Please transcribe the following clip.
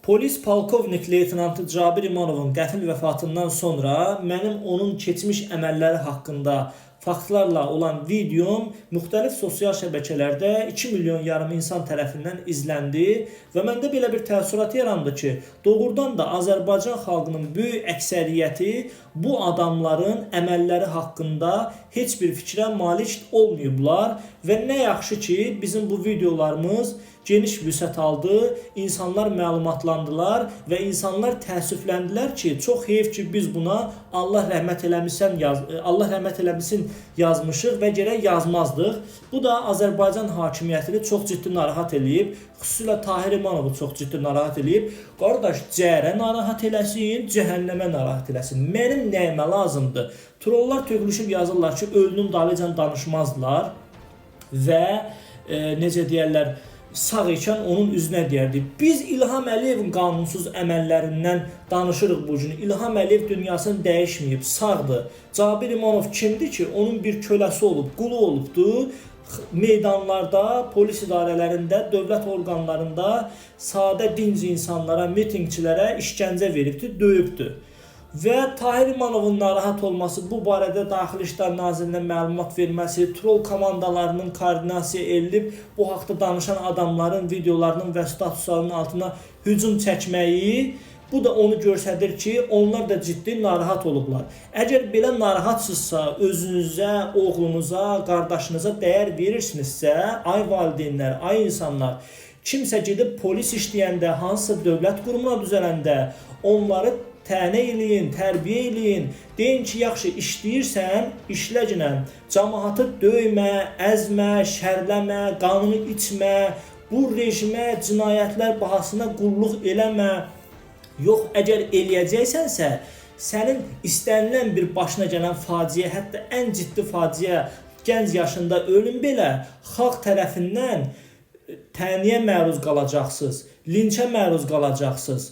Polis polkovnik leytenantı Cabir İmanovun qəfil vəfatından sonra mənim onun keçmiş əməlləri haqqında faktlarla olan videom müxtəlif sosial şəbəkələrdə 2,5 milyon insan tərəfindən izləndi və məndə belə bir təəssürat yarandı ki, doğrudan da Azərbaycan xalqının böyük əksəriyyəti bu adamların əməlləri haqqında heç bir fikrə malik olmayıblar və nə yaxşı ki, bizim bu videolarımız geniş vüsət aldı, insanlar məlumatlandılar və insanlar təəssüfləndilər ki, çox heyf ki, biz buna Allah rəhmət eləmisən yaz, Allah rəhmət eləmisin yazmışıq və gərək yazmazdıq. Bu da Azərbaycan hakimiyyətini çox ciddi narahat eləyib, xüsusilə Tahir İmanovu çox ciddi narahat eləyib. Qardaş, cərə narahat eləsin, cəhənnəmə narahat eləsin. Mənim nəyimə lazımdır? Trollar tökülüşüb yazırlar ki, ölünün dalınca danışmazlar və necə deyərlər, sağ ikən onun üzünə deyərdik. Biz İlham Əliyevin qanunsuz əməllərindən danışırıq bu gün. İlham Əliyev dünyasını dəyişməyib, sağdır. Cabir İmanov kimdir ki, onun bir köləsi olub, qulu olubdu. Meydanlarda, polis idarələrində, dövlət orqanlarında sadə dinc insanlara, mitinqçilərə işgəncə veribdi, döyübdü. Və Tahir İmanovun narahat olması, bu barədə Daxili İşlər Nazirinə məlumat verməsi, troll komandalarının koordinasiya edilib bu haqda danışan adamların videolarının və statuslarının altına hücum çəkməyi, bu da onu göstərir ki, onlar da ciddi narahat olublar. Əgər belə narahatsınızsa, özünüzə, oğlunuza, qardaşınıza dəyər verirsinizsə, ay valideynlər, ay insanlar, kimsə gedib polis işləyəndə, hansısa dövlət qurumuna düzələndə onları tənə eləyin, tərbiyə eləyin. Deyin ki, yaxşı işləyirsən, işlə ginən. Camaatı döymə, əzmə, şərləmə, qanını içmə, bu rejimə cinayətlər bahasına qulluq eləmə. Yox, əgər eləyəcəksənsə, sənin istənilən bir başına gələn faciə, hətta ən ciddi faciə, gənc yaşında ölüm belə xalq tərəfindən tənəyə məruz qalacaqsınız, linçə məruz qalacaqsınız.